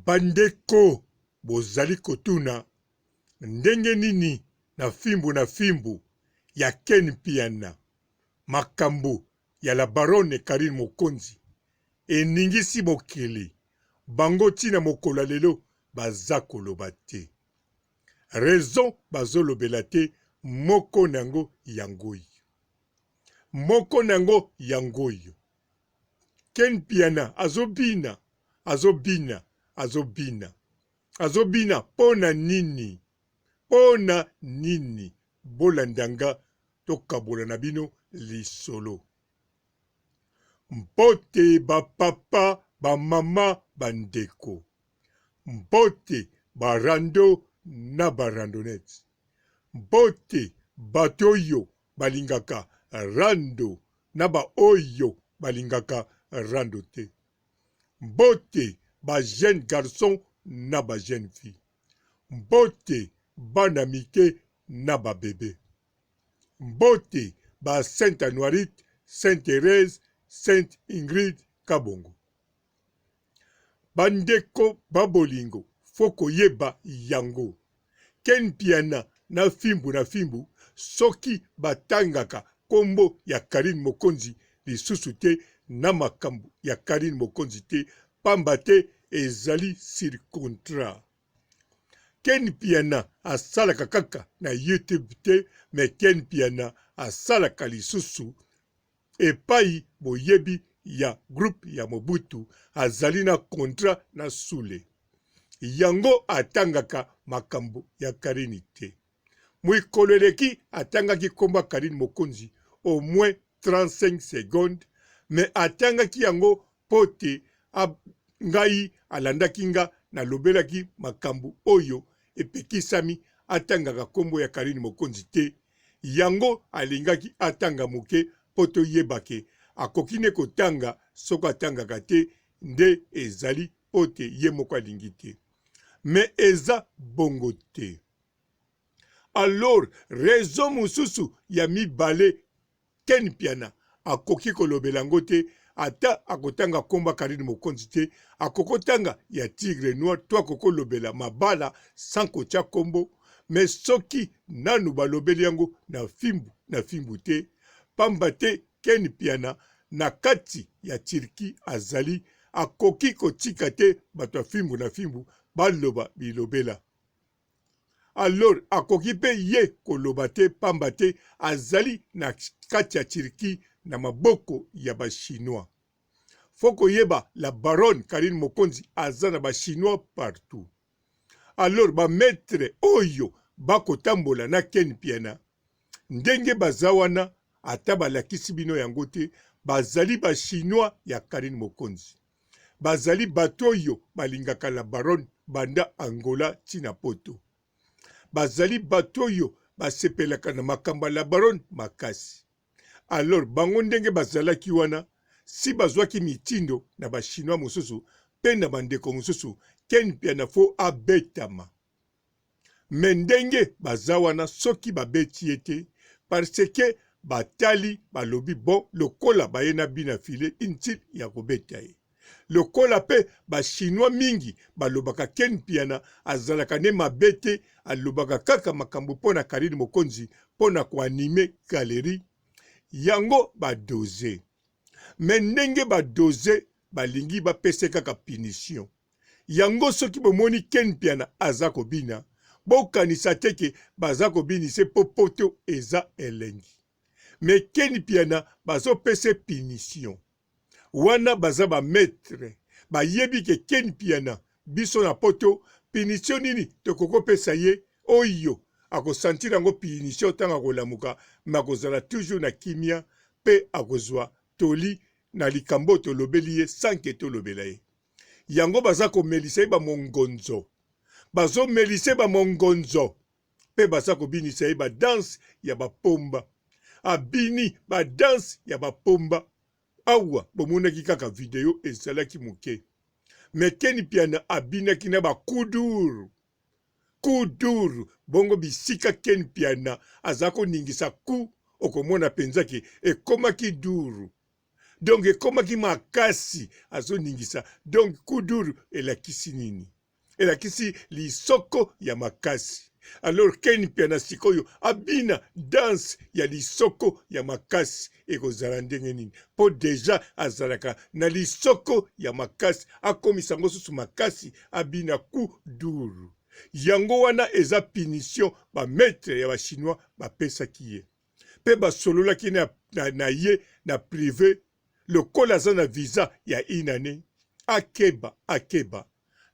Bandeko bozali kotuna ndenge nini na fimbu na fimbu ya Ken Mpiana makambo ya la baronne Carine Mokonzi eningisi mokili bango ti na mokolo ya lelo baza koloba te. Raison bazolobela te moko na yango yango oyo. Moko na yango yango oyo. Ken Mpiana azobina, azobina, azobina. Azobina mpo na nini? Mpo na nini? Bolanda nga tokabola na bino lisolo. Mbote ba papa, ba mama, ba ndeko. Mbote ba rando na ba randonnettes. Mbote bato oyo balingaka rando na ba oyo balingaka rando te. Mbote ba jeunes garçons na ba jeunes filles. Mbote bana mike na ba bebe. Mbote ba Sainte Anuarite, Sainte Therèse, Sainte Ingrid Kabongo. Ba ndeko ba bolingo faut koyeba yango. Ken Mpiana na fimbu na fimbu soki batangaka kombo ya Carine Mokonzi lisusu te na makambo ya Carine Mokonzi te pamba te ezali sur contrat. Ken Mpiana asalaka kaka na YouTube te mais Ken Mpiana asalaka lisusu epayi boyebi ya groupe ya Mobutu azali na contrat na Sule yango atangaka makambo ya Carine te. Mikolo eleki atangaki kombo ya Carine Mokonzi au moins 35 secondes mais atangaki yango po te ngai alandaki nga nalobelaki makambo oyo epekisami atangaka kombo ya Carine Mokonzi te yango alingaki atanga moke po toyeba ke akoki nde kotanga soko atangaka te nde ezali po te ye moko alingi te mais eza bongo te alors raison mosusu ya mibale Ken Mpiana akoki kolobela yango te ata akotanga kombo ya Carine Mokonzi te akokotanga ya Tigre Noir to akokolobela mabala sans kotia kombo mais soki nanu balobeli yango na fimbu na fimbu te pamba te Ken Mpiana na kati ya Turquie azali akoki kotika te bato ya fimbu na fimbu baloba bilobela. Alors akoki pe ye koloba te pamba te azali na kati ya Turquie na maboko ya ba chinois. Faut koyeba la baronne Carine Mokonzi aza na ba chinois partout. Alors ba maitre oyo ba kotambola na Ken Mpiana ndenge baza wana ata balakisi bino yango te bazali ba chinois ya Carine Mokonzi. Bazali bato oyo balingaka la baronne banda Angola ti na poto. Bazali bato oyo basepelaka na makambo ya la baronne makasi. Alors bango ndenge bazalaki wana si bazwaki mitindo na ba chinois mosusu pe na ba ndeko mosusu Ken Mpiana faut abetama. Mais ndenge baza wana soki babeti ye te parce que batali balobi bon lokola baye na but na filet inutile ya kobeta ye. Lokola pe ba chinois mingi balobaka Ken Mpiana azalaka ne mabe te alobaka kaka makambo pona Carine Mokonzi pona ko animer galerie yango ba doser. Mais ndenge ba doser balingi bapesa ye kaka punition. Yango soki bomoni Ken Mpiana aza kobina bokanisa te ke baza kobinise po poto eza elengi. Mais Ken Mpiana bazopesa ye punition. Wana baza ba maitre bayebi ke Ken Mpiana biso na poto punition nini tokoki kopesa ye oyo ako sentir yango punition tango akolamuka mais akozala toujours na kimia pe akozua toli na likambo oyo tolobeli ye sans que tolobela ye. Yango baza komelisa ye ba mongonzo bazomelisa ye ba mongonzo pe baza kobinisa ye ba danse ya ba pomba abini ba danse ya ba pomba awa bomonaki kaka video ezalaki moke mais Ken Mpiana abinaki na ba kudur kudur bongo bisika Ken Mpiana aza koningisa ku okomona penza ke ekomaki duru. Donc ekomaki makasi, azoningisa. Donc kuduru elakisi nini? Elakisi lisoko ya makasi. Alors Ken Mpiana sikoyo abina danse ya lisoko ya makasi ekozala ndenge nini? Po deja azalaka na lisoko ya makasi, akomisa yango susu makasi, abina kuduru. Yango wana eza punition ba maitre ya ba chinois bapesaki ye. Pe basololaki na, na, na ye na prive lokola aza na visa ya une annee, akeba akeba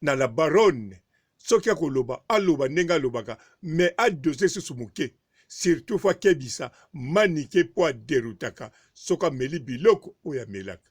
na la baronne soki akoloba aloba ndenge alobaka mais a dose susu moke surtout faut akebisa manike po a deroutaka soki ameli biloko oyo amelaka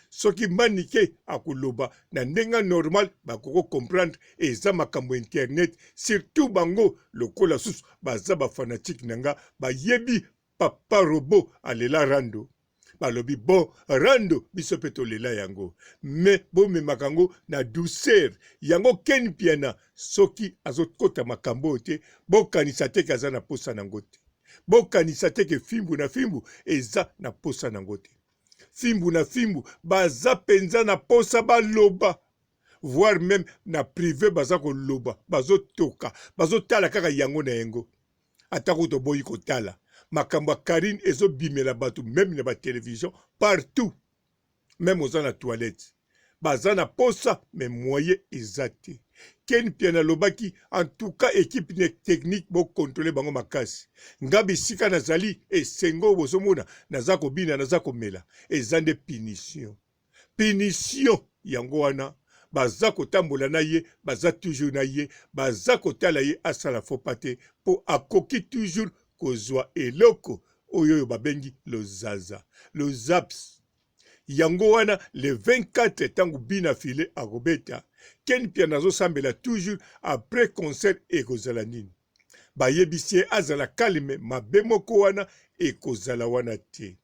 soki manike akoloba na ndenge normal bakoko comprendre eza makambo internet surtout bango lokola susu baza ba fanatique na nga bayebi papa robot alela rando balobi bon rando biso pe tolela yango mais bomemaka yango na douceur yango Ken Mpiana soki azokota makambo oyo te bokanisa te ke aza na posa nango te bokanisa te ke fimbu na fimbu eza na posa nango te fimbu na fimbu baza penza na posa baloba voire meme na prive baza koloba bazotoka bazotala kaka yango na yango ata kutu oboyi kotala makambo ya Carine ezo bimela batu meme na ba television partout meme oza na toilette baza na posa mais moyen eza te Ken Mpiana alobaki en tout cas equipe technique bo controle bango makasi nga bisika nazali esengo oyo bozomona naza kobina naza komela eza nde punition Punition yango wana baza kotambola na ye baza toujours na ye baza kotala ye asala faux pas te po akoki toujours kozua eloko oyo oyo babengi lozaza lozaps yango wana le 24 tango bina filet akobeta Ken Mpiana azosambela toujours après concert ekozala nini bayebisi ye azala calme mabe moko wana ekozala wana te.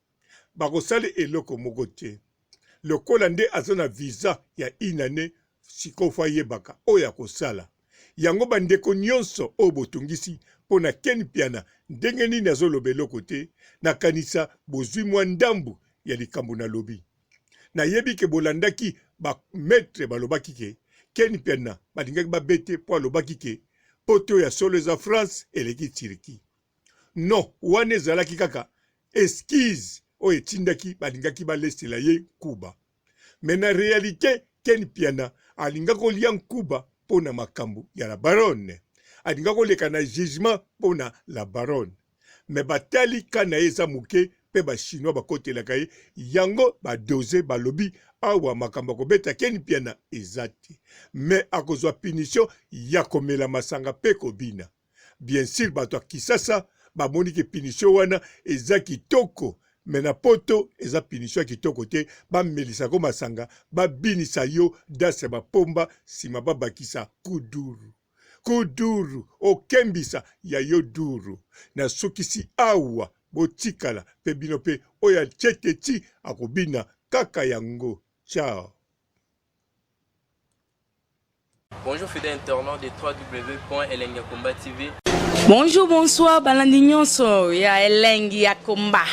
Bakosala eloko moko te. Lokola nde aza na visa ya une annee sikoyo faut ayebaka oyo akosala. Yango ba ndeko nionso oyo botungisi pona Ken Mpiana ndenge nini azoloba eloko te nakanisa bozui mwa ndambu ya likambo nalobi. Nayebi ke bolandaki ba maitre balobaki ke Ken Mpiana balingaki babete po alobaki ke poto ya solo eza France eleki Turquie. Non wana ezalaki kaka excuse oyo etindaki balingaki balesela ye nkuba mais na realite Ken Mpiana alingaki kolia nkuba pona makambu ya la baronne alingaki koleka na jugement pona la baronne mais batali cas naye eza muke pe ba chinois bakotelaka ye yango ba dose balobi awa makambo ya kobeta Ken Mpiana eza te mais akozua punition ya komela masanga pe kobina Bien sur bato ya kisasa bamoni ke punition wana eza kitoko mais na poto eza punition ya kitoko te bamelisa ko masanga babinisa yo danse ya bapomba sima babakisa kuduru kuduru okembisa ya yo duru nasukisi awa botikala pe bino pe oyo atie teti akobina kaka yango ciao. Bonjour fidèle internaute de www.elengiyakomba TV. Bonjour, bonsoir, balandi nyonso ya elengi ya combat.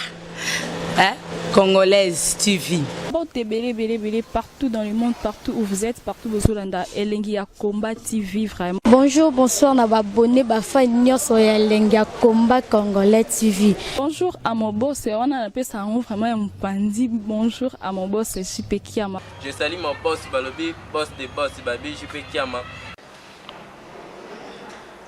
Hein? Congolaise TV. Mbote ebele ebele ebele partout dans le monde, partout où vous êtes, partout bozolanda elengi ya combat TV vraiment. Bonjour, bonsoir na ba abonnés ba fans nyonso ya elengi ya combat congolais TV. Bonjour à mon boss, wana napesa yango vraiment ya mopanzi. Bonjour à mon boss JP Kiama. Je salue mon boss balobi boss de boss babi JP Kiama.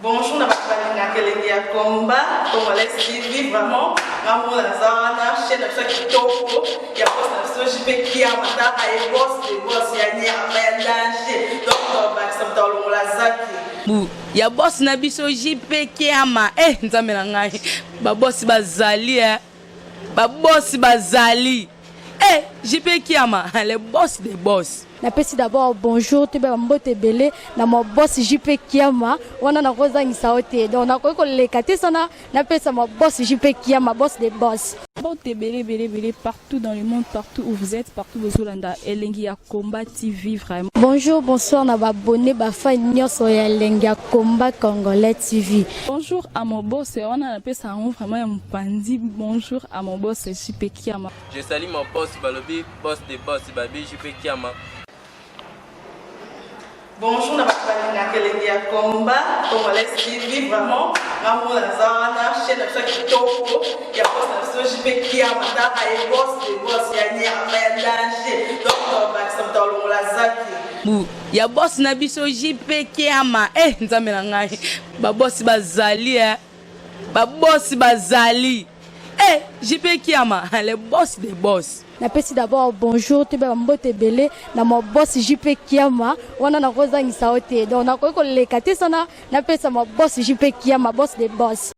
Bonjour na bato balingaka elengi ya combat congolais TV vraiment nga moko naza wana chaîne na biso ya kitoko ya boss na biso JP Kiama tala ye boss de boss ya nyama ya danger donc tobakisa moto alongola zaki bu ya boss na biso JP Kiama eh nzambe na ngai ba boss bazali eh ba boss bazali Eh JP Kiama le boss des boss. Napesi d'abord bonjour toyeba ba mbote ebele na ma boss JP Kiama wana nakozangisa yo te donc nakoki koleka te sana napesa ma boss JP Kiama boss des boss. Mbote ebele ebele ebele partout dans le monde, partout où vous êtes, partout bozolanda Elengi ya Combat TV vraiment. Bonjour, bonsoir na baabonnés, bafans nyonso ya Elengi ya Combat Congolais TV. Bonjour à mon boss, wana napesa yango vraiment ya mopanzi. Bonjour à mon boss JP Kiama. Je salue mon boss, balobi boss de boss, babi JP Kiama. Bonjour na bato balingaka Elengi ya Combat Congolais TV. Vraiment, nga mona naza wana, chaîne na biso ya kitoko ya boss na biso JP Kiama. Taka ye, boss de boss ya nyama ya danger. Donc tobakisa moto alongola zaki. Bu ya boss na biso JP Kiama. Eh, Nzambe na ngai, babosi bazali, eh. Babosi bazali, eh, JP Kiama, le boss de boss. Napesi d'abord bonjour, toyeba bambote ebele na ma boss JP Kiama. Wana nakozangisa yo te, donc nakoki koleka te sana napesa ma boss JP Kiama, boss de boss.